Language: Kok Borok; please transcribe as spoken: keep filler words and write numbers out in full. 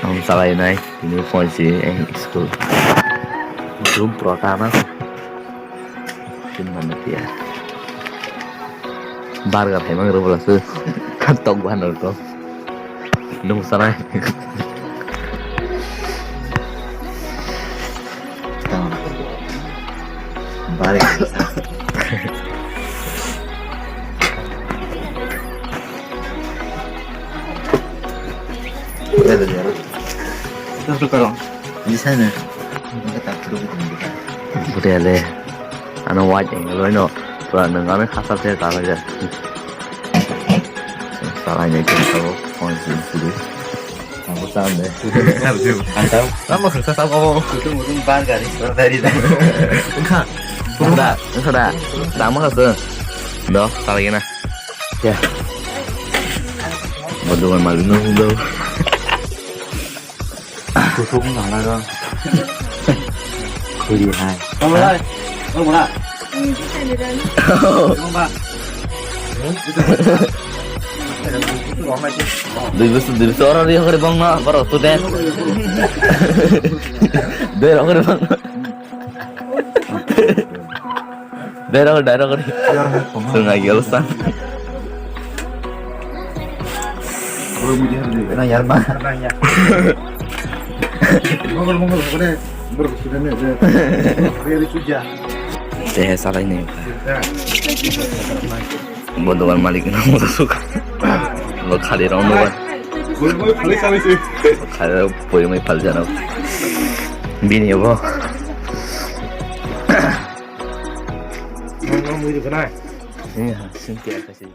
Ang salai nai, tini pon si, eh, school. Room pro ta na. Tin man tiya. Burger hai mang ro bola su. Tok ban ro ko. Nung salai. Bari. Terus sekarang. Di sana. Buria le. Ano white angle no. Pura nang ano khasa se ka ja. Salai ne ko. Ang sini. Ang sande. Ang tahu. Lama susah tahu kau. Kutu mutu bar gari. Dari dah. Engkau. Sudah, sudah. Lama kasih. Dah, salah gini. Ya. Bodoh mah malu nunggu. Kutu pun nggak ada. Kuli hai. Kamu lah. Kamu lah. Kamu lah. Dui bosor, dui bosor oro ri hokre bong no, borok student. Dui hokre bong no. Dui hokre, dui hokre. Sungai gel san. Na yar ma. Mongol, mongol, mongol. Borok student ne, je. Ri, ri, suja. Teh salai ne. Ya. Bo dogan malik no mo suk. Bo khali rong dogan. Bui, bui, khali, khali si. Khali rong bui mai phal jana. Bini bo. Nong, nong, bui kana. Eh, ha, sin tiar kasi.